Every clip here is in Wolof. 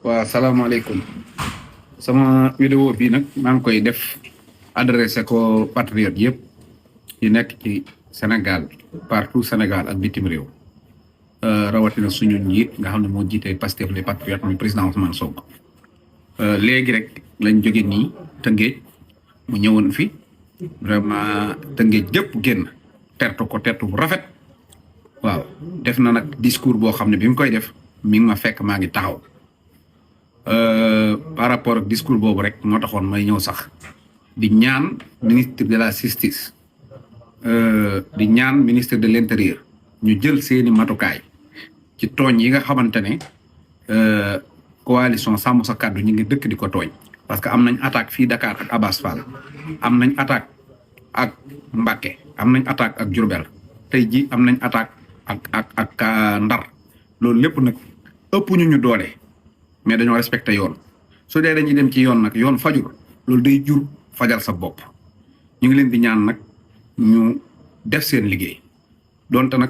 Assalamualaikum. Sama video bi nak mang koy def adressé ko patriote yépp yi nek ci Sénégal partout Sénégal ak bitim réew rawatina suñu njiit nga xamne mo jité Pastef les patriotes muy président Ousmane Sonko légui rek lañ joggé ni Tëngéej mu ñëwon fi vraiment Tëngéej gépp genn tertu ko tertu bu rafet waaw def na nak discours bo xamne bim koy def mi ngi ma fekk ma ngi taxaw par rapport ak discours bobu rek mo taxone may ñew sax di ñaan ministre de la justice di ñaan ministre de l'intérieur ñu jël seeni matukay ci togn yi nga xamantene coalition Sàmm Sa Kàddu ñi ngi dëkk di ko togn parce que am nañ attaque fi Dakar ak Abass Fall am nañ attaque ak Mbacké am nañ attaque ak Diourbel tay ji am nañ attaque ak Ndar loolu lepp nak ëpp ñu doole mais dañoo respecté yoon su dee dañuy dem ci yoon nag yoon fajul loolu day jur fajal sa bopp ñu ngi leen di ñaan nag ñu def seen liggéey donte nag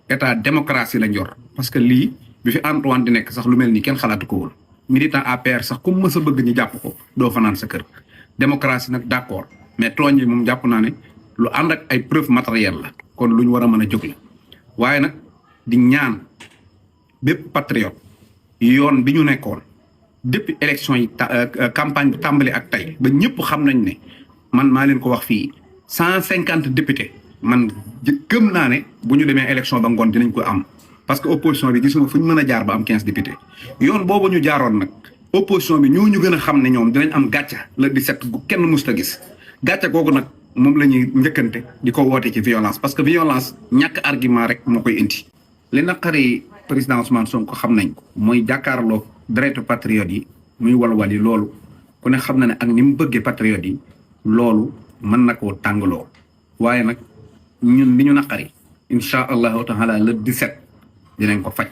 état démocratie lañ yor parce que lii bi fi Antoine di nekk sax lu mel ni kenn xalaatu ko woon militant APR sax ku mës a bëgg ñu jàpp ko doo fanaan sa kër démocratie nag d'accord mais tooñ yi moom jàpp naa ne lu ànd ak ay preuve matérielle la kon lu ñu war a mën a jóg la waaye nag di ñaan bépp patriote yoon bi ñu nekkoon depuis élection yi campagne bi tàmbali ak tey ba ñëpp xam nañ ne man maa leen ko wax fii 150 députés man gëm naa ne bu ñu demee élection ba ngoon dinañ ko am parce que opposition bi gisuma fu ñu mën a jaar ba am 15 députés yoon boobu ñu jaaroon nag opposition bi ñoo ñu gën a xam ne ñoom dinañ am gàcca le 17 gu kenn musta gis gàcca googu nag moom la ñuy njëkkante di ko woote ci violence parce que violence ñàkk argument rek moo koy indi li naqari président Ousmane Sonko xam nañ ko mooy jàkkaarloo deretu patriote yi muy walwal yi loolu ku ne xam na ne ak ni mu bëggee patriote yi loolu mën na koo tàngaloo waaye nag ñun li ñu naqari incha allahu taala le 17 dinañ ko faj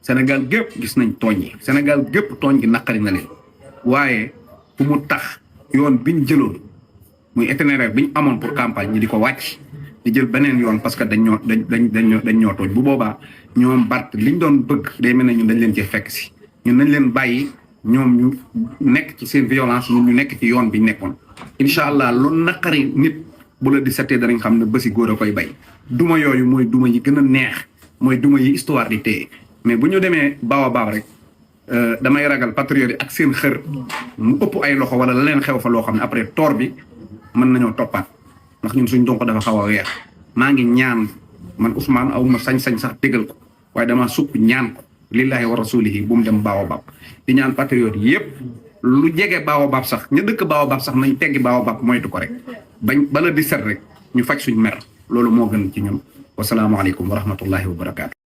Sénégal gépp gis nañ tooñ yi Sénégal gépp tooñ gi naqari na leen waaye fu mu tax yoon biñ jëloon muy itinéraire biñ amoon pour campagne ñi di ko wàcc di jël beneen yoon parce que dañ ñoo tooñ bu boobaa ñoom Bart liñ doon bëgg day mel ne ñun dañ leen cee fekk si ñun nañ leen bàyyi ñoom ñu nekk ci seen violence ñun ñu nekk ci yoon bi nekkoon incha allah lu naqari nit bu la di settee danañ xam ne bési góor a koy bay duma yooyu mooy duma yi gën a neex mooy duma yi histoire di téye mais bu ñu demee baab rek damay ragal patriote yi ak seen xër mu ëpp ay loxo wala la leen xew fa loo xam ne après toor bi mën nañoo toppaat ndax ñun suñ donc dafa xaw a weex maa ngi ñaan man Ousmane awuma sañ-sañ sax déggal ko waaye dama sukk ñaan ko lillahi wa rasulihi bu mu dem baobab di ñaan patriote yépp lu jege baobab sax ñu dëkk baobab sax nañ teggi baobab moytu ko rek bañ bala di set rek ñu faj suñ mer loolu moo gën ci ñun wasalaamu aleykum wa rahmatullahi wa barakatuh